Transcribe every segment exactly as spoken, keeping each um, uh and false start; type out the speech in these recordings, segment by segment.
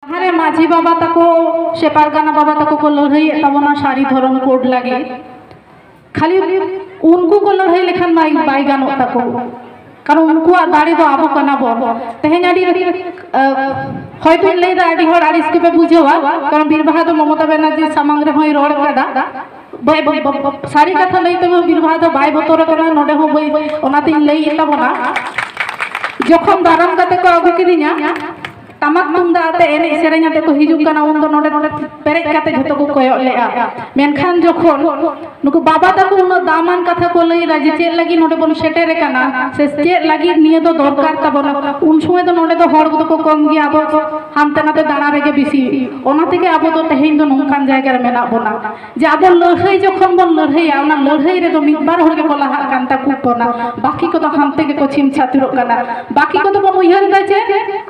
ᱡᱟᱦᱟᱸᱨᱮ ᱢᱟᱹᱡᱷᱤ ᱵᱟᱵᱟ ᱛᱟᱠᱚ ᱥᱮ ᱯᱟᱨᱜᱟᱱᱟ ᱵᱟᱵᱟ ᱛᱟᱠᱚ ᱠᱚ ᱞᱟᱹᱲᱦᱟᱹᱭᱮᱫ ᱛᱟᱵᱚᱱᱟ ᱥᱟᱹᱨᱤ ᱫᱷᱚᱨᱚᱢ ᱠᱳᱰ ᱞᱟᱹᱜᱤᱫ, ᱠᱷᱟᱹᱞᱤ ᱩᱱᱠᱩ ᱠᱚ ᱞᱟᱹᱲᱦᱟᱹᱭ ᱞᱮᱠᱷᱟᱱ ᱢᱟ ᱵᱟᱭ ᱜᱟᱱᱚᱜ ᱛᱟᱠᱚ᱾ ᱠᱟᱨᱚᱱ ᱩᱱᱠᱩᱣᱟᱜ ᱫᱟᱲᱮ ᱫᱚ ᱟᱵᱚ ᱠᱟᱱᱟ ᱵᱚᱱ᱾ ᱛᱮᱦᱮᱧ ᱟᱹᱰᱤ, ᱟᱹᱰᱤ, ᱟᱹ, ᱦᱚᱭᱛᱳᱧ ᱞᱟᱹᱭᱫᱟ, ᱟᱹᱰᱤ ᱦᱚᱲ ᱟᱹᱲᱤᱥ ᱜᱮᱯᱮ ᱵᱩᱡᱷᱟᱹᱣᱟ, ᱠᱟᱨᱚᱱ ᱵᱤᱨ ᱵᱟᱦᱟ ᱫᱚ ᱢᱚᱢᱚᱛᱟ ᱵᱟᱱᱟᱨᱡᱤ ᱥᱟᱢᱟᱝ ᱨᱮᱦᱚᱸᱭ ᱨᱚᱲ ᱠᱟᱫᱟ᱾ ᱵᱟᱭ ᱵᱚ-, ᱵᱚ-, ᱵᱚ-, ᱥᱟᱹᱨᱤ ᱠᱟᱛᱷᱟ ᱞᱟᱹᱭ ᱛᱮᱢᱟ ᱵᱤᱨ ᱵᱟᱦᱟ ᱫᱚ ᱵᱟᱭ ᱵᱚᱛᱚᱨ ᱟᱠᱟᱱᱟ, ᱱᱚᱰᱮ ᱦᱚᱸ ᱵᱟᱹᱭ, ᱚᱱᱟᱛᱤᱧ ᱞᱟᱹᱭᱮᱫ ᱛᱟᱵᱚᱱᱟ᱾ ᱡᱚᱠᱷᱚᱱ ᱫᱟᱨᱟᱢ ᱠᱟᱛᱮ ᱠᱚ ᱟᱹᱜᱩ ᱠᱤᱫᱤᱧᱟ, ᱴᱟᱢᱟᱠ ᱛᱩᱢᱫᱟᱜ ᱟᱛᱮ ᱮᱱᱮᱡ ᱥᱮᱨᱮᱧ ᱟᱛᱮ ᱠᱚ ᱦᱤᱡᱩᱜ ᱠᱟᱱᱟ, ᱩᱱᱫᱚ ᱱᱚᱰᱮ ᱯᱮᱨᱮᱡ ᱠᱟᱛᱮ ᱡᱷᱚᱛᱚ ᱠᱚ ᱠᱚᱭᱚᱜ ᱞᱮᱜᱼᱟ᱾ ᱢᱮᱱᱠᱷᱟᱱ ᱡᱚᱠᱷᱚᱱ ᱱᱩᱠᱩ ᱵᱟᱵᱟ ᱛᱟᱠᱚ ᱩᱱᱟᱹᱜ ᱫᱟᱢᱟᱱ ᱠᱟᱛᱷᱟ ᱠᱚ ᱞᱟᱹᱭ ᱮᱫᱟ ᱡᱮ ᱪᱮᱫ ᱞᱟᱹᱜᱤᱫ ᱱᱚᱰᱮ ᱵᱚᱱ ᱥᱮᱴᱮᱨ ᱟᱠᱟᱱᱟ ᱥᱮ ᱪᱮᱫ ᱞᱟᱹᱜᱤᱫ ᱱᱤᱭᱟᱹ ᱫᱚ ᱫᱚᱨᱠᱟᱨ ᱛᱟᱵᱚᱱᱟ, ᱩᱱ ᱥᱚᱢᱚᱭ ᱫᱚ ᱱᱚᱰᱮ ᱫᱚ ᱦᱚᱲ ᱠᱚᱫᱚ ᱠᱚ ᱠᱚᱢ ᱜᱮᱭᱟ, ᱟᱵᱚ ᱦᱟᱱᱛᱮ ᱱᱟᱛᱮ ᱫᱟᱬᱟ ᱨᱮᱜᱮ ᱵᱮᱥᱤ᱾ ᱚᱱᱟ ᱛᱮᱜᱮ ᱟᱵᱚ ᱫᱚ ᱛᱮᱦᱮᱧ ᱫᱚ ᱱᱚᱝᱠᱟᱱ ᱡᱟᱭᱜᱟ ᱨᱮ ᱢᱮᱱᱟᱜ ᱵᱚᱱᱟ᱾ ᱡᱮ ᱟᱵᱚ ᱞᱟᱹᱲᱦᱟᱹᱭ ᱡᱚᱠᱷᱚᱱ ᱵᱚᱱ ᱞᱟᱹᱲᱦᱟᱹᱭᱟ, ᱚᱱᱟ ᱞᱟᱹᱲᱦᱟᱹᱭ ᱨᱮᱫᱚ ᱢᱤᱫ ᱵᱟᱨ ᱦᱚᱲ ᱜᱮᱠᱚ ᱞᱟᱦᱟᱜ ᱠᱟᱱ ᱛᱟᱠᱚ ᱵᱚᱱᱟ, ᱵᱟᱹᱠᱤ ᱠᱚᱫᱚ ᱦᱟᱱᱛᱮ ᱜᱮᱠᱚ ᱪᱷᱤᱢ ᱪᱷᱟᱹᱛᱩᱨᱚᱜ ᱠᱟᱱᱟ᱾ ᱵᱟᱹᱠᱤ ᱠᱚᱫᱚ ᱵᱚᱱ ᱩᱭᱦᱟᱹᱨ ᱮᱫᱟ ᱡᱮ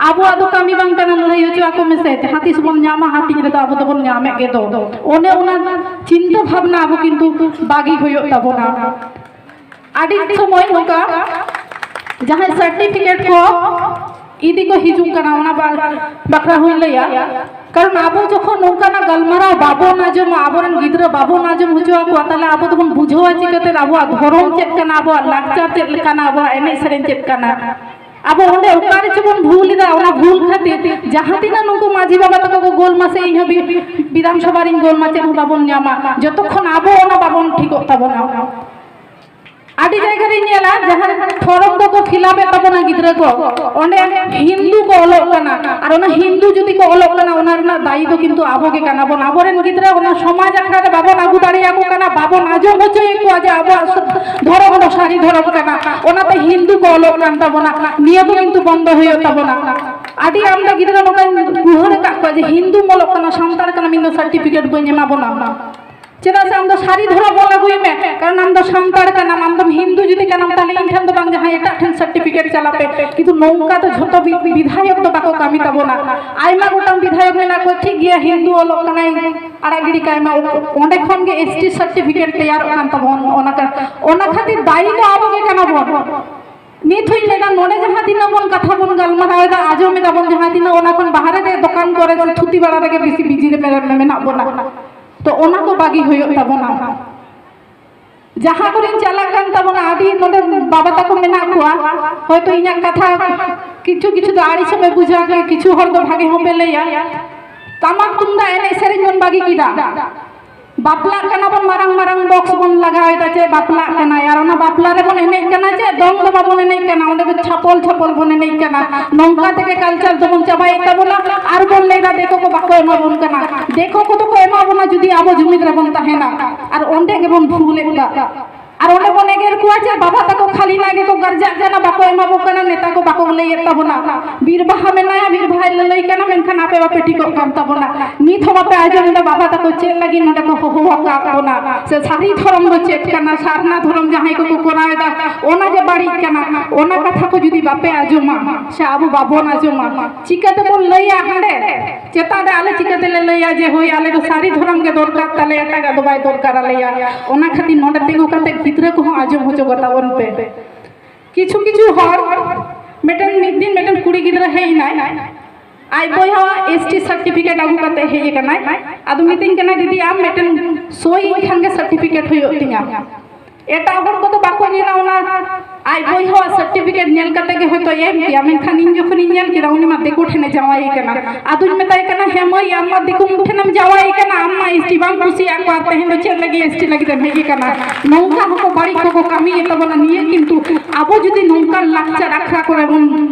ᱟᱵᱚᱣᱟᱜ ᱫᱚ ᱠᱟᱹᱢᱤ ᱵᱟᱝ ᱠᱟᱱᱟ, ᱞᱟᱹᱲᱦᱟᱹᱭ ᱦᱚᱪᱚ ᱟᱠᱚ ᱢᱮᱥᱮ, ᱡᱟᱦᱟᱸ ᱛᱤᱥ ᱵᱚᱱ ᱧᱟᱢᱟ, ᱦᱟᱹᱴᱤᱧ ᱨᱮᱫᱚ ᱟᱵᱚ ᱫᱚᱵᱚᱱ ᱧᱟᱢᱮᱫ ᱜᱮ ᱫᱚ᱾ ᱚᱱᱮ ᱚᱱᱟ ᱪᱤᱱᱛᱟᱹ ᱵᱷᱟᱵᱽᱱᱟ ᱟᱵᱚ ᱠᱤᱱᱛᱩ ᱵᱟᱹᱜᱤ ᱦᱩᱭᱩᱜ ᱛᱟᱵᱚᱱᱟ᱾ ᱟᱹᱰᱤ ᱥᱚᱢᱚᱭ ᱱᱚᱝᱠᱟ ᱡᱟᱦᱟᱸᱭ ᱥᱟᱨᱴᱤᱯᱷᱤᱠᱮᱴ ᱠᱚ ᱤᱫᱤ ᱠᱚ ᱦᱤᱡᱩᱜ ᱠᱟᱱᱟ, ᱚᱱᱟ ᱵᱟ-, ᱵᱟᱠᱷᱨᱟ ᱦᱚᱸᱧ ᱞᱟᱹᱭᱟ᱾ ᱠᱟᱨᱚᱱ ᱟᱵᱚ ᱡᱚᱠᱷᱚᱱ ᱱᱚᱝᱠᱟᱱᱟᱜ ᱜᱟᱞᱢᱟᱨᱟᱣ ᱵᱟᱵᱚᱱ ᱟᱸᱡᱚᱢᱟ, ᱟᱵᱚᱨᱮᱱ ᱜᱤᱫᱽᱨᱟᱹ ᱵᱟᱵᱚᱱ ᱟᱸᱡᱚᱢ ᱦᱚᱪᱚ ᱟᱠᱚᱣᱟ, ᱛᱟᱦᱞᱮ ᱟᱵᱚ ᱫᱚᱵᱚᱱ ᱵᱩᱡᱷᱟᱹᱣᱟ ᱪᱤᱠᱟᱹᱛᱮ ᱟᱵᱚᱣᱟᱜ ᱫᱷᱚᱨᱚᱢ ᱪᱮᱫ ᱠᱟᱱᱟ, ᱟᱵᱚᱣᱟᱜ ᱞᱟᱠᱪᱟᱨ ᱪᱮᱫ ᱞᱮᱠᱟᱱᱟ, ᱟᱵᱚᱣᱟᱜ ᱮᱱᱮᱡ ᱥᱮᱨᱮᱧ ᱪᱮᱫ ᱠᱟᱱᱟ? ᱟᱵᱚ ᱚᱸᱰᱮ ᱚᱠᱟ ᱨᱮᱪᱚ ᱵᱚᱱ ᱵᱷᱩᱞ ᱮᱫᱟ᱾ ᱚᱱᱟ ᱵᱷᱩᱞ ᱠᱷᱟᱹᱛᱤᱨ ᱡᱟᱦᱟᱸ ᱛᱤᱱᱟᱹᱜ ᱱᱩᱠᱩ ᱢᱟᱹᱡᱷᱤ ᱵᱟᱵᱟ ᱛᱟᱠᱚ ᱠᱚ ᱜᱳᱞ ᱢᱟ ᱥᱮ ᱤᱧᱦᱚᱸ ᱵᱤ-, ᱵᱤᱫᱷᱟᱱ ᱥᱚᱵᱷᱟ ᱨᱤᱧ ᱜᱳᱞ ᱢᱟ, ᱪᱮᱫ ᱦᱚᱸ ᱵᱟᱵᱚᱱ ᱧᱟᱢᱟ ᱡᱚᱛᱚᱠᱷᱚᱱ ᱟᱵᱚ ᱚᱱᱟ ᱵᱟᱵᱚᱱ ᱴᱷᱤᱠᱚᱜ ᱛᱟᱵᱚᱱᱟ᱾ ᱟᱹᱰᱤ ᱡᱟᱭᱜᱟ ᱨᱤᱧ ᱧᱮᱞᱟ, ᱡᱟᱦᱟᱸ ᱯᱷᱚᱨᱚᱢ ᱠᱚᱠᱚ ᱯᱷᱤᱞᱟᱯ ᱮᱫ ᱛᱟᱵᱚᱱᱟ ᱜᱤᱫᱽᱨᱟᱹ ᱠᱚ, ᱚᱸᱰᱮ ᱦᱤᱱᱫᱩ ᱠᱚ ᱚᱞᱚᱜ ᱠᱟᱱᱟ, ᱟᱨ ᱚᱱᱟ ᱦᱤᱱᱫᱩ ᱡᱩᱫᱤ ᱠᱚ ᱚᱞᱚᱜ ᱠᱟᱱᱟ, ᱚᱱᱟ ᱨᱮᱱᱟᱜ ᱫᱟᱭᱤ ᱫᱚ ᱠᱤᱱᱛᱩ ᱟᱵᱚ ᱜᱮ ᱠᱟᱱᱟ ᱵᱚᱱ᱾ ᱟᱵᱚᱨᱮᱱ ᱜᱤᱫᱽᱨᱟᱹ ᱚᱱᱟ ᱥᱚᱢᱟᱡᱽ ᱟᱠᱷᱲᱟ ᱨᱮ ᱵᱟᱵᱚᱱ ᱟᱹᱜᱩ ᱫᱟᱲᱮᱭᱟᱠᱚ ᱠᱟᱱᱟ, ᱵᱟᱵᱚᱱ ᱟᱸᱡᱚᱢ ᱦᱚᱪᱚᱭᱮᱫ ᱠᱚᱣᱟ ᱡᱮ ᱟᱵᱚᱣᱟᱜ ᱫᱷᱚᱨᱚᱢ ᱫᱚ ᱥᱟᱹᱨᱤ ᱫᱷᱚᱨᱚᱢ ᱠᱟᱱᱟ, ᱚᱱᱟᱛᱮ ᱦᱤᱱᱫᱩ ᱠᱚ ᱚᱞᱚᱜ ᱠᱟᱱ ᱛᱟᱵᱚᱱᱟ᱾ ᱱᱤᱭᱟᱹ ᱠᱚ ᱠᱤᱱᱛᱩ ᱵᱚᱱᱫᱚ ᱦᱩᱭᱩᱜ ᱛᱟᱵᱚᱱᱟ᱾ ᱟᱹᱰᱤ ᱟᱢᱫᱟ ᱜᱤᱫᱽᱨᱟᱹ ᱱᱚᱝᱠᱟᱧ ᱩᱭᱦᱟᱹᱨ ᱟᱠᱟᱫ ᱠᱚᱣᱟ ᱡᱮ ᱦᱤᱱᱫᱩᱢ ᱚᱞᱚᱜ ᱠᱟᱱᱟ, ᱥᱟᱱᱛᱟᱲ ᱠᱟᱱᱟᱢ, ᱤᱧ ᱫᱚ ᱥᱟᱨᱴᱤᱯᱷᱤᱠᱮᱴ ᱵᱟᱹᱧ ᱮᱢᱟ ᱵᱚᱱᱟ᱾ ᱪᱮᱫᱟᱜ ᱥᱮ ᱟᱢ ᱫᱚ ᱥᱟᱹᱨᱤ ᱫᱷᱚᱨᱚᱢ ᱚᱞ ᱟᱹᱜᱩᱭ ᱢᱮ, ᱠᱟᱨᱚᱱ ᱟᱢ ᱫᱚ ᱥᱟᱱᱛᱟᱲ ᱠᱟᱱᱟᱢ, ᱟᱢ ᱫᱚᱢ ᱦᱤᱱᱫᱩ ᱡᱩᱫᱤ ᱠᱟᱱᱟᱢ, ᱛᱟᱦᱞᱮ ᱤᱧ ᱴᱷᱮᱱ ᱫᱚ ᱵᱟᱝ, ᱡᱟᱦᱟᱸᱭ ᱮᱴᱟᱜ ᱴᱷᱮᱱ ᱥᱟᱨᱴᱤᱯᱷᱤᱠᱮᱴ ᱪᱟᱞᱟᱜ ᱯᱮ᱾ ᱠᱤᱱᱛᱩ ᱱᱚᱝᱠᱟ ᱫᱚ ᱡᱷᱚᱛᱚ ᱵᱤ-, ᱵᱤᱫᱷᱟᱭᱚᱠ ᱫᱚ ᱵᱟᱠᱚ ᱠᱟᱹᱢᱤ ᱛᱟᱵᱚᱱᱟ᱾ ᱟᱭᱢᱟ ᱜᱚᱴᱟᱝ ᱵᱤᱫᱷᱟᱭᱚᱠ ᱢᱮᱱᱟᱜ ᱠᱚᱣᱟ, ᱴᱷᱤᱠ ᱜᱮᱭᱟ, ᱦᱤᱱᱫᱩ ᱚᱞᱚᱜ ᱠᱟᱱᱟᱭ, ᱟᱲᱟᱜ ᱜᱤᱰᱤ ᱠᱟᱭ ᱢᱟ, ᱚᱸᱰᱮ ᱠᱷᱚᱱ ᱜᱮ ᱮᱥᱴᱤ ᱥᱟᱨᱴᱤᱯᱷᱤᱠᱮᱴ ᱛᱮᱭᱟᱨᱚᱜ ᱠᱟᱱ ᱛᱟᱵᱚᱱ, ᱚᱱᱟ ᱠᱟ-, ᱚᱱᱟ ᱠᱷᱟᱹᱛᱤᱨ ᱫᱟᱭᱤ ᱫᱚ ᱟᱵᱚ ᱜᱮ ᱠᱟᱱᱟ ᱵᱚᱱ᱾ ᱱᱤᱛ ᱦᱚᱸᱧ ᱞᱟᱹᱭᱫᱟ, ᱱᱚᱰᱮ ᱡᱟᱦᱟᱸ ᱛᱤᱱᱟᱹᱜ ᱵᱚᱱ ᱠᱟᱛᱷᱟ ᱵᱚᱱ ᱜᱟᱞᱢᱟᱨᱟᱣ ᱮᱫᱟ, ᱟᱸᱡᱚᱢ ᱮᱫᱟ ᱵᱚᱱ ᱡᱟᱦᱟᱸ ᱛᱤᱱᱟᱹᱜ, ᱚᱱᱟ ᱠᱷᱚᱱ ᱵᱟᱦᱨᱮ ᱨᱮ ᱫᱚᱠᱟᱱ ᱠᱚᱨᱮ ᱥᱮ ᱛᱷᱩᱛᱤ ᱵᱟᱲᱟ ᱨᱮᱜᱮ ᱵᱮᱥᱤ ᱵᱤᱡᱤ ᱨᱮ ᱢᱮᱱᱟᱜ ᱵᱚᱱᱟ᱾ ᱛᱚ ᱚᱱᱟ ᱠᱚ ᱵᱟᱹᱜᱤ ᱦᱩᱭᱩᱜ ᱛᱟᱵᱚᱱᱟ᱾ ᱡᱟᱦᱟᱸ ᱠᱚᱨᱮᱧ ᱪᱟᱞᱟᱜ ᱠᱟᱱ ᱛᱟᱵᱚᱱᱟ, ᱟᱹᱰᱤ ᱱᱚᱰᱮ ᱵᱟᱵᱟ ᱛᱟᱠᱚ ᱢᱮᱱᱟᱜ ᱠᱚᱣᱟ, ᱦᱚᱭᱛᱳ ᱤᱧᱟᱹᱜ ᱠᱟᱛᱷᱟ ᱠᱤᱪᱷᱩ ᱠᱤᱪᱷᱩ ᱫᱚ ᱟᱹᱲᱤᱥ ᱦᱚᱸᱯᱮ ᱵᱩᱡᱷᱟᱹᱣᱟ, ᱠᱤᱪᱷᱩ ᱦᱚᱲ ᱫᱚ ᱵᱷᱟᱜᱮ ᱦᱚᱸᱯᱮ ᱞᱟᱹᱭᱟ᱾ ᱴᱟᱢᱟᱠ ᱛᱩᱢᱫᱟᱜ ᱮᱱᱮᱡ ᱥᱮᱨᱮᱧ ᱵᱚᱱ ᱵᱟᱹᱜᱤ ᱠᱮᱫᱟ, ᱵᱟᱯᱞᱟᱜ ᱠᱟᱱᱟ ᱵᱚᱱ, ᱢᱟᱨᱟᱝ ᱢᱟᱨᱟᱝ ᱵᱚᱠᱥ ᱵᱚᱱ ᱞᱟᱜᱟᱣ ᱮᱫᱟ, ᱪᱮᱫ ᱵᱟᱯᱞᱟᱜ ᱠᱟᱱᱟᱭ, ᱟᱨ ᱚᱱᱟ ᱵᱟᱯᱞᱟ ᱨᱮᱵᱚᱱ ᱮᱱᱮᱡ ᱠᱟᱱᱟ, ᱪᱮᱫ ᱫᱚᱝ ᱫᱚ ᱵᱟᱵᱚᱱ ᱮᱱᱮᱡ ᱠᱟᱱᱟ, ᱚᱸᱰᱮ ᱫᱚ ᱪᱷᱟᱯᱚᱞ ᱪᱷᱟᱯᱚᱞ ᱵᱚᱱ ᱮᱱᱮᱡ ᱠᱟᱱᱟ᱾ ᱱᱚᱝᱠᱟ ᱛᱮᱜᱮ ᱠᱟᱞᱪᱟᱨ ᱫᱚᱵᱚᱱ ᱪᱟᱵᱟᱭᱮᱫ ᱛᱟᱵᱚᱱᱟ᱾ ᱟᱨ ᱵᱚᱱ ᱞᱟᱹᱭᱫᱟ ᱫᱤᱠᱩ ᱠᱚ ᱵᱟᱠᱚ ᱮᱢᱟ ᱵᱚᱱ ᱠᱟᱱᱟ᱾ ᱫᱤᱠᱩ ᱠᱚᱫᱚ ᱠᱚ ᱮᱢᱟ ᱵᱚᱱᱟ ᱡᱩᱫᱤ ᱟᱵᱚ ᱡᱩᱢᱤᱫ ᱨᱮᱵᱚᱱ ᱛᱟᱦᱮᱱᱟ, ᱟᱨ ᱚᱸᱰᱮ ᱜᱮᱵᱚᱱ ᱵᱷᱩᱞᱮᱫ ᱠᱟᱜ᱾ ᱟᱨ ᱚᱸᱰᱮ ᱵᱚᱱ ᱮᱜᱮᱨ ᱠᱚᱣᱟ ᱡᱮ ᱵᱟᱵᱟ ᱛᱟᱠᱚ ᱠᱷᱟᱹᱞᱤ ᱱᱟ ᱜᱮᱠᱚ ᱜᱟᱨᱡᱟᱜ ᱠᱟᱱᱟ, ᱵᱟᱠᱚ ᱮᱢᱟ ᱵᱚ ᱠᱟᱱᱟ, ᱱᱮᱛᱟ ᱠᱚ ᱵᱟᱠᱚ ᱞᱟᱹᱭᱮᱫ ᱛᱟᱵᱚᱱᱟ᱾ ᱵᱤᱨ ᱵᱟᱦᱟ ᱢᱮᱱᱟᱭᱟ, ᱵᱤᱨ ᱵᱟᱦᱟᱭ ᱞᱟᱹᱞᱟᱹᱭ ᱠᱟᱱᱟ, ᱢᱮᱱᱠᱷᱟᱱ ᱟᱯᱮ ᱵᱟᱯᱮ ᱴᱷᱤᱠᱚᱜ ᱠᱟᱱ ᱛᱟᱵᱚᱱᱟ᱾ ᱱᱤᱛ ᱦᱚᱸ ᱵᱟᱯᱮ ᱟᱸᱡᱚᱢ ᱮᱫᱟ ᱵᱟᱵᱟ ᱛᱟᱠᱚ ᱪᱮᱫ ᱞᱟᱹᱜᱤᱫ ᱱᱚᱰᱮ ᱠᱚ ᱦᱚᱦᱚ ᱟᱠᱟᱫ ᱵᱚᱱᱟ, ᱥᱮ ᱥᱟᱹᱨᱤ ᱫᱷᱚᱨᱚᱢ ᱫᱚ ᱪᱮᱫ ᱠᱟᱱᱟ, ᱥᱟᱨᱱᱟ ᱫᱷᱚᱨᱚᱢ ᱡᱟᱦᱟᱸᱭ ᱠᱚᱠᱚ ᱠᱚᱨᱟᱣ ᱮᱫᱟ, ᱚᱱᱟ ᱜᱮ ᱵᱟᱹᱲᱤᱡ ᱠᱟᱱᱟ᱾ ᱚᱱᱟ ᱠᱟᱛᱷᱟ ᱠᱚ ᱡᱩᱫᱤ ᱵᱟᱯᱮ ᱟᱸᱡᱚᱢᱟ, ᱥᱮ ᱟᱵᱚ ᱵᱟᱵᱚᱱ ᱟᱸᱡᱚᱢᱟ, ᱪᱤᱠᱟᱹ ᱛᱮᱵᱚᱱ ᱞᱟᱹᱭᱟ ᱦᱟᱸᱰᱮ? ᱪᱮᱛᱟᱱ ᱨᱮ ᱟᱞᱮ ᱪᱤᱠᱟᱹ ᱛᱮᱞᱮ ᱞᱟᱹᱭᱟ ᱡᱮ ᱦᱳᱭ, ᱟᱞᱮ ᱫᱚ ᱥᱟᱹᱨᱤ ᱫᱷᱚᱨᱚᱢ ᱜᱮ ᱫᱚᱨᱠᱟᱨ ᱛᱟᱞᱮ, ᱮᱴᱟᱜᱟᱜ ᱫᱚ ᱵᱟᱭ ᱫᱚᱨᱠᱟᱨ ᱟᱞᱮᱭᱟ? ᱚᱱᱟ ᱠᱷᱟᱹᱛᱤᱨ ᱱᱚᱰᱮ ᱛᱤᱸᱜᱩ ᱠᱟᱛᱮ ᱜᱤᱫᱽᱨᱟᱹ ᱠᱚᱦᱚᱸ ᱟᱸᱡᱚᱢ ᱦᱚᱪᱚ ᱠᱟᱛᱟ ᱵᱚᱱ ᱯᱮ᱾ ᱠᱤᱪᱷᱩ ᱠᱤᱪᱷᱩ ᱦᱚᱲ, ᱢᱤᱫᱴᱮᱱ, ᱢᱤᱫ ᱫᱤᱱ ᱢᱤᱫᱴᱮᱱ ᱠᱩᱲᱤ ᱜᱤᱫᱽᱨᱟᱹ ᱦᱮᱡ ᱮᱱᱟᱭ, ᱟᱡ ᱵᱚᱭᱦᱟᱣᱟᱜ ᱮᱥ ᱴᱤ ᱥᱟᱨᱴᱤᱯᱷᱤᱠᱮᱴ ᱟᱹᱜᱩ ᱠᱟᱛᱮ ᱦᱮᱡ ᱟᱠᱟᱱᱟᱭ᱾ ᱟᱫᱚ ᱢᱤᱛᱟᱹᱧ ᱠᱟᱱᱟ, "ᱫᱤᱫᱤ, ᱟᱢ ᱢᱤᱫᱴᱮᱱ ᱥᱳᱭ ᱤᱧ ᱠᱷᱟᱱ ᱜᱮ ᱥᱟᱨᱴᱤᱯᱷᱤᱠᱮᱴ ᱦᱩᱭᱩᱜ ᱛᱤᱧᱟ᱾" ᱮᱴᱟᱜ ᱦᱚᱲ ᱠᱚᱫᱚ ᱵᱟᱠᱚ ᱧᱮᱞᱟ ᱚᱱᱟ ᱟᱡ ᱵᱚᱭᱦᱟᱣᱟᱜ ᱥᱟᱨᱴᱤᱯᱷᱤᱠᱮᱴ ᱧᱮᱞ ᱠᱟᱛᱮ ᱜᱮ ᱦᱚᱭᱛᱳ ᱮᱢ ᱠᱮᱭᱟ, ᱢᱮᱱᱠᱷᱟᱱ ᱤᱧ ᱡᱚᱠᱷᱚᱱᱤᱧ ᱧᱮᱞ ᱠᱮᱫᱟ, ᱩᱱᱤ ᱢᱟ ᱫᱤᱠᱩ ᱴᱷᱮᱱᱮ ᱡᱟᱶᱟᱭ ᱠᱟᱱᱟ᱾ ᱟᱫᱚᱧ ᱢᱮᱛᱟᱭ ᱠᱟᱱᱟ, "ᱦᱮᱸ ᱢᱟᱹᱭ, ᱟᱢ ᱢᱟ ᱫᱤᱠᱩ ᱴᱷᱮᱱᱮᱢ ᱡᱟᱶᱟᱭ ᱠᱟᱱᱟ, ᱟᱢ ᱢᱟ ᱮᱥ ᱴᱤ ᱵᱟᱢ ᱠᱩᱥᱤᱭᱟᱜ ᱠᱚᱣᱟ, ᱛᱮᱦᱮᱧ ᱫᱚ ᱪᱮᱫ ᱞᱟᱹᱜᱤᱫ ᱮᱥ ᱴᱤ ᱞᱟᱹᱜᱤᱫ ᱮᱢ ᱦᱮᱡ ᱟᱠᱟᱱᱟ?" ᱱᱚᱝᱠᱟ ᱦᱚᱸᱠᱚ ᱵᱟᱹᱲᱤᱡ ᱠᱚᱠᱚ ᱠᱟᱹᱢᱤᱭᱮᱫ ᱛᱟᱵᱚᱱᱟ᱾ ᱱᱤᱭᱟᱹ ᱠᱤᱱᱛᱩ ᱟᱵᱚ ᱡᱩᱫᱤ ᱱᱚᱝᱠᱟᱱ ᱞᱟᱠᱪᱟᱨ ᱟᱠᱷᱲᱟ ᱠᱚᱨᱮ ᱵᱚᱱ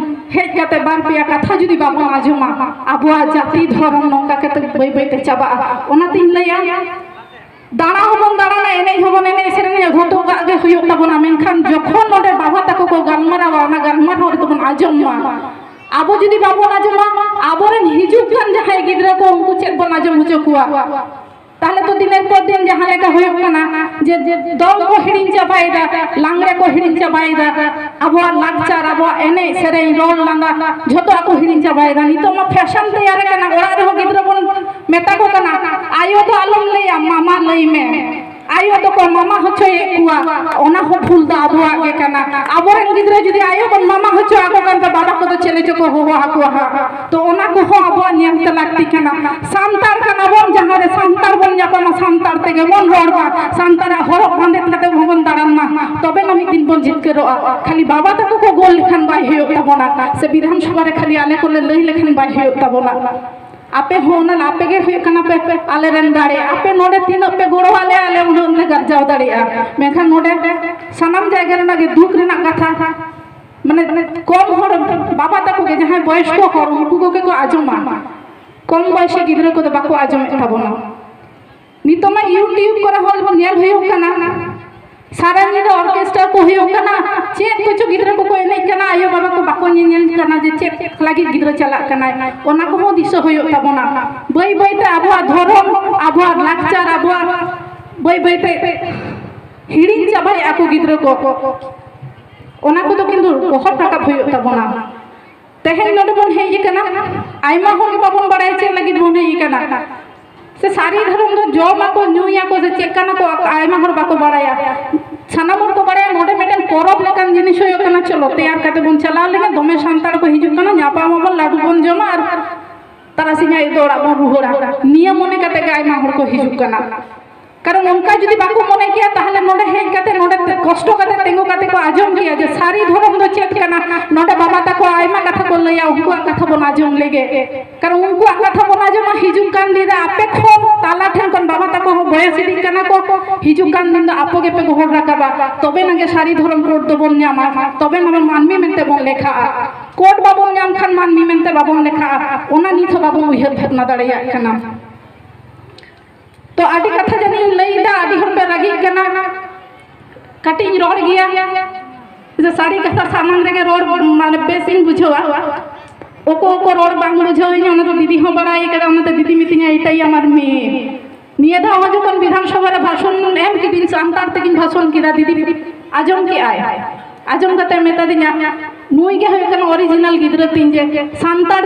ᱦᱮᱡ ᱠᱟᱛᱮ ᱵᱟᱨ ᱯᱮᱭᱟ ᱠᱟᱛᱷᱟ ᱡᱩᱫᱤ ᱵᱟᱵᱚᱱ ᱟᱸᱡᱚᱢᱟ, ᱟᱵᱚᱣᱟᱜ ᱡᱟᱹᱛᱤ ᱫᱷᱚᱨᱚᱢ ᱱᱚᱝᱠᱟ ᱠᱟᱛᱮ ᱵᱟᱹᱭ ᱵᱟᱹᱭ ᱛᱮ ᱪᱟᱵᱟᱜᱼᱟ᱾ ᱚᱱᱟᱛᱤᱧ ᱞᱟᱹᱭᱟ, ᱫᱟᱬᱟ ᱦᱚᱸᱵᱚᱱ ᱫᱟᱬᱟᱱᱟ, ᱮᱱᱮᱡ ᱦᱚᱸᱵᱚᱱ ᱮᱱᱮᱡ ᱥᱮᱨᱮᱧᱟ, ᱡᱷᱚᱛᱚ ᱠᱟᱜ ᱜᱮ ᱦᱩᱭᱩᱜ ᱛᱟᱵᱚᱱᱟ, ᱢᱮᱱᱠᱷᱟᱱ ᱡᱚᱠᱷᱚᱱ ᱱᱚᱰᱮ ᱵᱟᱵᱟ ᱛᱟᱠᱚ ᱠᱚ ᱜᱟᱞᱢᱟᱨᱟᱣᱟ, ᱚᱱᱟ ᱜᱟᱞᱢᱟᱨᱟᱣ ᱨᱮᱫᱚ ᱵᱚᱱ ᱟᱸᱡᱚᱢ ᱢᱟ᱾ ᱟᱵᱚ ᱡᱩᱫᱤ ᱵᱟᱵᱚᱱ ᱟᱸᱡᱚᱢᱟ, ᱟᱵᱚᱨᱮᱱ ᱦᱤᱡᱩᱜ ᱠᱟᱱ ᱡᱟᱦᱟᱸᱭ ᱜᱤᱫᱽᱨᱟᱹ ᱠᱚ, ᱩᱱᱠᱩ ᱪᱮᱫ ᱵᱚᱱ ᱟᱸᱡᱚᱢ ᱦᱚᱪᱚ ᱠᱚᱣᱟ? ᱛᱟᱦᱞᱮ ᱛᱚ ᱫᱤᱱᱮᱨ ᱯᱚᱨ ᱫᱤᱱ ᱡᱟᱦᱟᱸ ᱞᱮᱠᱟ ᱦᱩᱭᱩᱜ ᱠᱟᱱᱟ, ᱡᱮ, ᱡᱮ ᱫᱚᱝ ᱠᱚ ᱦᱤᱲᱤᱧ ᱪᱟᱵᱟᱭᱮᱫᱟ, ᱞᱟᱜᱽᱲᱮ ᱠᱚ ᱦᱤᱲᱤᱧ ᱪᱟᱵᱟᱭᱮᱫᱟ, ᱟᱵᱚᱣᱟᱜ ᱞᱟᱠᱪᱟᱨ, ᱟᱵᱚᱣᱟᱜ ᱮᱱᱮᱡ ᱥᱮᱨᱮᱧ, ᱨᱚᱲ ᱞᱟᱸᱫᱟ, ᱡᱷᱚᱛᱚᱣᱟᱜ ᱠᱚ ᱦᱤᱲᱤᱧ ᱪᱟᱵᱟᱭᱮᱫᱟ᱾ ᱱᱤᱛᱚᱜ ᱢᱟ ᱯᱷᱮᱥᱚᱱ ᱛᱮᱭᱟᱨ ᱟᱠᱟᱱᱟ, ᱚᱲᱟᱜ ᱨᱮᱦᱚᱸ ᱜᱤᱫᱽᱨᱟᱹ ᱵᱚᱱ ᱢᱮᱛᱟ ᱠᱚ ᱠᱟᱱᱟ, "ᱟᱭᱳ ᱫᱚ ᱟᱞᱚᱢ ᱞᱟᱹᱭᱟ, ᱢᱟᱢᱟ ᱞᱟᱹᱭ ᱢᱮ᱾" ᱟᱭᱳ ᱫᱚᱠᱚ ᱢᱟᱢᱟ ᱦᱚᱪᱚᱭᱮᱫ ᱠᱚᱣᱟ, ᱚᱱᱟ ᱦᱚᱸ ᱵᱷᱩᱞ ᱫᱚ ᱟᱵᱚᱣᱟᱜ ᱜᱮ ᱠᱟᱱᱟ᱾ ᱟᱵᱚᱨᱮᱱ ᱜᱤᱫᱽᱨᱟᱹ ᱡᱩᱫᱤ ᱟᱭᱳ ᱵᱚᱱ ᱢᱟᱢᱟ ᱦᱚᱪᱚ ᱟᱠᱚ ᱠᱷᱟᱱ ᱫᱚ ᱵᱟᱵᱟ ᱠᱚᱫᱚ ᱪᱮᱞᱮ ᱪᱚᱠᱚ ᱦᱚᱦᱚ ᱟᱠᱚᱣᱟ ᱦᱟᱸᱜ᱾ ᱛᱚ ᱚᱱᱟ ᱠᱚᱦᱚᱸ ᱟᱵᱚᱣᱟᱜ ᱧᱮᱞ ᱛᱮ ᱞᱟᱹᱠᱛᱤ ᱠᱟᱱᱟ᱾ ᱥᱟᱱᱛᱟᱲ ᱠᱟᱱᱟ ᱵᱚᱱ, ᱡᱟᱦᱟᱸ ᱨᱮ ᱥᱟᱱᱛᱟᱲ ᱵᱚᱱ ᱧᱟᱯᱟᱢᱟ, ᱥᱟᱱᱛᱟᱲ ᱛᱮᱜᱮ ᱵᱚᱱ ᱨᱚᱲ ᱢᱟ, ᱥᱟᱱᱛᱟᱲᱟᱜ ᱦᱚᱨᱚᱜ ᱵᱟᱸᱫᱮ ᱠᱟᱛᱮ ᱦᱚᱸ ᱵᱚᱱ ᱫᱟᱬᱟᱱ ᱢᱟ, ᱛᱚᱵᱮ ᱱᱟ ᱢᱤᱫ ᱫᱤᱱ ᱵᱚᱱ ᱡᱤᱛᱠᱟᱹᱨᱚᱜᱼᱟ᱾ ᱠᱷᱟᱹᱞᱤ ᱵᱟᱵᱟ ᱛᱟᱠᱚ ᱠᱚ ᱜᱳᱞ ᱞᱮᱠᱷᱟᱱ ᱵᱟᱭ ᱦᱩᱭᱩᱜ ᱛᱟᱵᱚᱱᱟ, ᱥᱮ ᱵᱤᱫᱷᱟᱱ ᱥᱚᱵᱷᱟ ᱨᱮ ᱠᱷᱟᱹᱞᱤ ᱟᱞᱮ ᱠᱚᱞᱮ ᱞᱟᱹᱭ ᱞᱮᱠᱷᱟᱱ ᱵᱟᱭ ᱦᱩᱭᱩᱜ ᱛᱟᱵᱚᱱᱟ᱾ ᱟᱯᱮ ᱦᱚᱸ ᱚᱱᱟ ᱟᱯᱮ ᱜᱮ ᱦᱩᱭᱩᱜ ᱠᱟᱱᱟ ᱯᱮ ᱟᱞᱮ ᱨᱮᱱ ᱫᱟᱲᱮ᱾ ᱟᱯᱮ ᱱᱚᱰᱮ ᱛᱤᱱᱟᱹᱜ ᱯᱮ ᱜᱚᱲᱚ ᱟᱞᱮᱭᱟ, ᱟᱞᱮ ᱩᱱᱟᱹᱜ ᱞᱮ ᱜᱟᱨᱡᱟᱣ ᱫᱟᱲᱮᱭᱟᱜᱼᱟ᱾ ᱢᱮᱱᱠᱷᱟᱱ ᱱᱚᱰᱮ ᱥᱟᱱᱟᱢ ᱡᱟᱭᱜᱟ ᱨᱮᱱᱟᱜ ᱜᱮ ᱫᱩᱠ ᱨᱮᱱᱟᱜ ᱠᱟᱛᱷᱟ, ᱢᱟᱱᱮ ᱠᱚᱢ ᱦᱚᱲ, ᱵᱟᱵᱟ ᱛᱟᱠᱚ ᱜᱮ ᱡᱟᱦᱟᱸᱭ ᱵᱚᱭᱚᱥᱠᱚ ᱦᱚᱲ, ᱩᱱᱠᱩ ᱠᱚᱜᱮ ᱠᱚ ᱟᱸᱡᱚᱢᱟ᱾ ᱠᱚᱢ ᱵᱚᱭᱚᱥᱤ ᱜᱤᱫᱽᱨᱟᱹ ᱠᱚᱫᱚ ᱵᱟᱠᱚ ᱟᱸᱡᱚᱢᱮᱫ ᱛᱟᱵᱚᱱᱟ᱾ ᱱᱤᱛᱚᱜ ᱢᱟ YouTube ᱠᱚᱨᱮ ᱦᱚᱸ ᱧᱮᱞ ᱦᱩᱭᱩᱜ ᱠᱟᱱᱟ, ᱥᱟᱨᱟ ᱧᱤᱫᱟᱹ ᱚᱨᱠᱮᱥᱴᱟᱨ ᱠᱚ ᱦᱩᱭᱩᱜ ᱠᱟᱱᱟ, ᱪᱮᱫ ᱠᱚᱪᱚ ᱜᱤᱫᱽᱨᱟᱹ ᱠᱚᱠᱚ ᱮᱱᱮᱡ ᱠᱟᱱᱟ, ᱟᱭᱳ ᱵᱟᱵᱟ ᱠᱚ ᱵᱟᱠᱚ ᱧᱮᱧᱮᱞ ᱠᱟᱱᱟ ᱡᱮ ᱪᱮᱫ ᱞᱟᱹᱜᱤᱫ ᱜᱤᱫᱽᱨᱟᱹ ᱪᱟᱞᱟᱜ ᱠᱟᱱᱟᱭ᱾ ᱚᱱᱟ ᱠᱚᱦᱚᱸ ᱫᱤᱥᱟᱹ ᱦᱩᱭᱩᱜ ᱛᱟᱵᱚᱱᱟ᱾ ᱵᱟᱹᱭ ᱵᱟᱹᱭᱛᱮ ᱟᱵᱚᱣᱟᱜ ᱫᱷᱚᱨᱚᱢ, ᱟᱵᱚᱣᱟᱜ ᱞᱟᱠᱪᱟᱨ, ᱟᱵᱚᱣᱟᱜ ᱵᱟᱹᱭ ᱵᱟᱹᱭᱛᱮ ᱦᱤᱲᱤᱧ ᱪᱟᱵᱟᱭᱮᱫᱼᱟ ᱠᱚ ᱜᱤᱫᱽᱨᱟᱹ ᱠᱚ᱾ ᱚᱱᱟ ᱠᱚᱫᱚ ᱠᱤᱱᱛᱩ ᱚᱦᱚᱫ ᱨᱟᱠᱟᱵ ᱦᱩᱭᱩᱜ ᱛᱟᱵᱚᱱᱟ᱾ ᱛᱮᱦᱮᱧ ᱱᱚᱰᱮ ᱵᱚᱱ ᱦᱮᱡ ᱟᱠᱟᱱᱟ, ᱟᱭᱢᱟ ᱦᱚᱲ ᱜᱮ ᱵᱟᱵᱚᱱ ᱵᱟᱲᱟᱭᱟ ᱪᱮᱫ ᱞᱟᱹᱜᱤᱫ ᱵᱚᱱ ᱦᱮᱡ ᱟᱠᱟᱱᱟ᱾ ᱥᱮ ᱥᱟᱹᱨᱤ ᱫᱷᱚᱨᱚᱢ ᱫᱚ ᱡᱚᱢᱟᱠᱚ, ᱧᱩᱭᱟᱠᱚ, ᱥᱮ ᱪᱮᱫ ᱠᱟᱱᱟ ᱠᱚ, ᱟᱭᱢᱟ ᱦᱚᱲ ᱵᱟᱠᱚ ᱵᱟᱲᱟᱭᱟ᱾ ᱥᱟᱱᱟᱢ ᱦᱚᱲ ᱠᱚ ᱵᱟᱲᱟᱭᱟ ᱱᱚᱰᱮ ᱢᱤᱫᱴᱮᱱ ᱯᱚᱨᱚᱵᱽ ᱞᱮᱠᱟᱱ ᱡᱤᱱᱤᱥ ᱦᱩᱭᱩᱜ ᱠᱟᱱᱟ, ᱪᱚᱞᱚ ᱛᱮᱭᱟᱨ ᱠᱟᱛᱮ ᱵᱚᱱ ᱪᱟᱞᱟᱣ ᱞᱮᱱᱟ, ᱫᱚᱢᱮ ᱥᱟᱱᱛᱟᱲ ᱠᱚ ᱦᱤᱡᱩᱜ ᱠᱟᱱᱟ, ᱧᱟᱯᱟᱢ ᱟᱵᱚᱱ, ᱞᱟᱹᱰᱩ ᱵᱚᱱ ᱡᱚᱢᱟ ᱟᱨ ᱛᱟᱨᱟᱥᱤᱧ ᱟᱹᱭᱩᱵ ᱫᱚ ᱚᱲᱟᱜ ᱵᱚᱱ ᱨᱩᱣᱟᱹᱲᱟ᱾ ᱱᱤᱭᱟᱹ ᱢᱚᱱᱮ ᱠᱟᱛᱮ ᱜᱮ ᱟᱭᱢᱟ ᱦᱚᱲ ᱠᱚ ᱦᱤᱡᱩᱜ ᱠᱟᱱᱟ᱾ ᱠᱟᱨᱚᱱ ᱚᱱᱠᱟ ᱡᱩᱫᱤ ᱵᱟᱠᱚ ᱢᱚᱱᱮ ᱠᱮᱭᱟ, ᱛᱟᱦᱚᱞᱮ ᱱᱚᱰᱮ ᱦᱮᱡ ᱠᱟᱛᱮ, ᱱᱚᱰᱮ ᱠᱚᱥᱴᱚ ᱠᱟᱛᱮ ᱛᱤᱸᱜᱩ ᱠᱟᱛᱮ ᱠᱚ ᱟᱸᱡᱚᱢ ᱠᱮᱭᱟ ᱡᱮ ᱥᱟᱹᱨᱤ ᱫᱷᱚᱨᱚᱢ ᱫᱚ ᱪᱮᱫ ᱠᱟᱱᱟ᱾ ᱱᱚᱰᱮ ᱵᱟᱵᱟ ᱛᱟᱠᱚ ᱟᱭᱢᱟ ᱠᱟᱛᱷᱟ ᱠᱚ ᱞᱟᱹᱭᱟ, ᱩᱱᱠᱩᱣᱟᱜ ᱠᱟᱛᱷᱟ ᱵᱚᱱ ᱟᱸᱡᱚᱢ ᱞᱮᱜᱮ᱾ ᱠᱟᱨᱚᱱ ᱩᱱᱠᱩᱣᱟᱜ ᱠᱟᱛᱷᱟ ᱵᱚᱱ ᱟᱸᱡᱚᱢᱟ, ᱦᱤᱡᱩᱜ ᱠᱟᱱ ᱫᱤᱱ ᱨᱮ ᱟᱯᱮ ᱠᱷᱚᱱ ᱛᱟᱞᱟ ᱴᱷᱮᱱ ᱠᱷᱚᱱ ᱵᱟᱵᱟ ᱛᱟᱠᱚ ᱦᱚᱸ ᱵᱚᱭᱮᱥ ᱤᱫᱤᱜ ᱠᱟᱱᱟ ᱠᱚ, ᱦᱤᱡᱩᱜ ᱠᱟᱱ ᱫᱤᱱ ᱫᱚ ᱟᱯᱚ ᱜᱮᱯᱮ ᱜᱚᱦᱚᱲ ᱨᱟᱠᱟᱵᱟ, ᱛᱚᱵᱮ ᱱᱟᱜᱮ ᱥᱟᱹᱨᱤ ᱫᱷᱚᱨᱚᱢ code ᱫᱚᱵᱚᱱ ᱧᱟᱢᱟ, ᱛᱚᱵᱮ ᱱᱟᱜᱮ ᱢᱟᱹᱱᱢᱤ ᱢᱮᱱᱛᱮ ᱵᱚᱱ ᱞᱮᱠᱷᱟᱜᱼᱟ᱾ Code ᱵᱟᱵᱚᱱ ᱧᱟᱢ ᱠᱷᱟᱱ ᱢᱟᱹᱱᱢᱤ ᱢᱮᱱᱛᱮ ᱵᱟᱵᱚᱱ ᱞᱮᱠᱷᱟᱜᱼᱟ, ᱚᱱᱟ ᱱᱤᱛ ᱦᱚᱸ ᱵᱟᱵᱚᱱ ᱩᱭᱦᱟᱹᱨ ᱵᱷᱟᱵᱽᱱᱟ ᱫᱟᱲᱮᱭᱟᱜ ᱠᱟᱱᱟ᱾ ᱛᱚ ᱟᱹᱰᱤ ᱠᱟᱛᱷᱟ ᱡᱟᱹᱱᱤᱡ ᱤᱧ ᱞᱟᱹᱭ ᱮᱫᱟ, ᱟᱹᱰᱤ ᱦᱚᱲ ᱯᱮ ᱨᱟᱹᱜᱤᱜ ᱠᱟᱱᱟ, ᱠᱟᱹᱴᱤᱡ ᱤᱧ ᱨᱚᱲ ᱜᱮᱭᱟ᱾ ᱡᱮ ᱥᱟᱹᱨᱤ ᱠᱟᱛᱷᱟ ᱥᱟᱢᱟᱝ ᱨᱮᱜᱮ ᱨᱚᱲ ᱢᱟᱱᱮ ᱵᱮᱥ ᱤᱧ ᱵᱩᱡᱷᱟᱹᱣᱟ᱾ ᱚᱠᱚ ᱚᱠᱚ ᱨᱚᱲ ᱵᱟᱝ ᱵᱩᱡᱷᱟᱹᱣ ᱤᱧ, ᱚᱱᱟ ᱫᱚ ᱫᱤᱫᱤ ᱦᱚᱸ ᱵᱟᱲᱟᱭ ᱠᱟᱫᱟ, ᱚᱱᱟᱛᱮ ᱫᱤᱫᱤ ᱢᱤᱛᱟᱹᱧᱟ ᱮᱴᱟᱭᱟᱢ ᱟᱨ ᱢᱤᱫ᱾ ᱱᱤᱭᱟᱹ ᱫᱷᱟᱣ ᱦᱚᱸ ᱡᱚᱠᱷᱚᱱ ᱵᱤᱫᱷᱟᱱ ᱥᱚᱵᱷᱟ ᱨᱮ ᱵᱷᱟᱥᱚᱱ ᱮᱢ ᱠᱤᱫᱤᱧ, ᱥᱟᱱᱛᱟᱲ ᱛᱮᱜᱤᱧ ᱵᱷᱟᱥᱚᱱ ᱠᱮᱫᱟ, ᱫᱤᱫᱤ ᱟᱸᱡᱚᱢ ᱠᱮᱜᱼᱟᱭ᱾ ᱟᱸᱡᱚᱢ ᱠᱟᱛᱮ ᱢᱮᱛᱟᱫᱤᱧᱟ, ᱱᱩᱭ ᱜᱮ ᱦᱩᱭᱩᱜ ᱠᱟᱱᱟ original ᱜᱤᱫᱽᱨᱟᱹ ᱛᱤᱧ, ᱡᱮ ᱥᱟᱱᱛᱟᱲ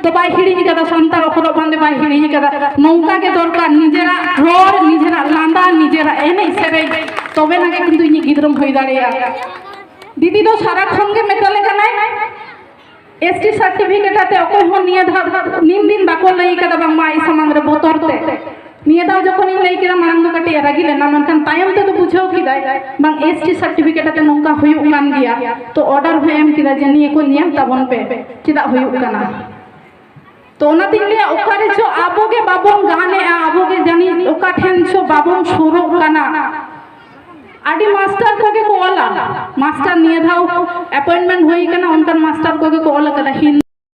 ᱫᱚ ᱵᱟᱭ ᱦᱤᱲᱤᱧ ᱠᱟᱫᱟ, ᱥᱟᱱᱛᱟᱲ ᱦᱚᱨᱚᱜ ᱵᱟᱸᱫᱮ ᱵᱟᱭ ᱦᱤᱲᱤᱧ ᱠᱟᱫᱟ᱾ ᱱᱚᱝᱠᱟ ᱜᱮ ᱫᱚᱨᱠᱟᱨ, ᱱᱤᱡᱮᱨᱟᱜ ᱨᱚᱲ, ᱱᱤᱡᱮᱨᱟᱜ ᱞᱟᱸᱫᱟ, ᱱᱤᱡᱮᱨᱟᱜ ᱮᱱᱮᱡ ᱥᱮᱨᱮᱧ, ᱛᱚᱵᱮᱱᱟ ᱜᱮ ᱠᱤᱱᱛᱩ ᱤᱧᱤᱡ ᱜᱤᱫᱽᱨᱟᱹᱢ ᱦᱩᱭ ᱫᱟᱲᱮᱭᱟᱜᱼᱟ᱾ ᱫᱤᱫᱤ ᱫᱚ ᱥᱟᱨᱟ ᱠᱷᱚᱱ ᱜᱮ ᱢᱮᱛᱟᱞᱮ ᱠᱟᱱᱟᱭ, ᱮᱥ ᱴᱤ certificate ᱟᱛᱮ ᱚᱠᱚᱭ ᱦᱚᱸ ᱱᱤᱭᱟᱹ ᱫᱷᱟᱣ ᱱᱤᱱ ᱫᱤᱱ ᱵᱟᱠᱚ ᱞᱟᱹᱭ ᱠᱟᱫᱟ ᱵᱟᱝᱢᱟ ᱟᱡ ᱥᱟᱢᱟᱝ ᱨᱮ ᱵᱚᱛᱚᱨ ᱛᱮ᱾ ᱱᱤᱭᱟᱹ ᱫᱷᱟᱣ ᱡᱚᱠᱷᱚᱱᱤᱧ ᱞᱟᱹᱭ ᱠᱮᱫᱟ, ᱢᱟᱲᱟᱝ ᱫᱚ ᱠᱟᱹᱴᱤᱡ ᱮ ᱨᱟᱹᱜᱤ ᱞᱮᱱᱟ, ᱢᱮᱱᱠᱷᱟᱱ ᱛᱟᱭᱚᱢ ᱛᱮᱫᱚ ᱵᱩᱡᱷᱟᱹᱣ ᱠᱮᱫᱟᱭ ᱵᱟᱝ, ᱮᱥ ᱴᱤ certificate ᱟᱛᱮ ᱱᱚᱝᱠᱟ ᱦᱩᱭᱩᱜ ᱠᱟᱱ ᱜᱮᱭᱟ᱾ ᱛᱚ order ᱦᱚᱸ ᱮᱢ ᱠᱮᱫᱟ ᱡᱮ ᱱᱤᱭᱟᱹ ᱠᱚ ᱧᱮᱞ ᱛᱟᱵᱚᱱ ᱯᱮ, ᱪᱮᱫᱟᱜ ᱦᱩᱭᱩᱜ ᱠᱟᱱᱟ᱾ ᱛᱚ ᱚᱱᱟᱛᱤᱧ ᱞᱟᱹᱭᱟ, ᱚᱠᱟᱨᱮ ᱪᱚ ᱟᱵᱚ ᱜᱮ ᱵᱟᱵᱚᱱ ᱜᱟᱱᱮᱜᱼᱟ, ᱟᱵᱚ ᱜᱮ ᱡᱟᱹᱱᱤᱡ ᱚᱠᱟ ᱴᱷᱮᱱ ᱪᱚ ᱵᱟᱵᱚᱱ ᱥᱩᱨᱚᱜ ᱠᱟᱱᱟ᱾ ᱟᱹᱰᱤ ᱢᱟᱥᱴᱟᱨ ᱠᱚᱜᱮ ᱠᱚ ᱚᱞᱟ, ᱢᱟᱥᱴᱟᱨ ᱱᱤᱭᱟᱹ ᱫᱷᱟᱣ appointment ᱦᱩᱭ ᱠᱟᱱᱟ, ᱚᱱᱠᱟᱱ ᱢᱟᱥᱴᱟᱨ ᱠᱚᱜᱮ ᱠᱚ ᱚᱞ ᱟᱠᱟᱫᱟ ᱦᱤᱱᱫᱤ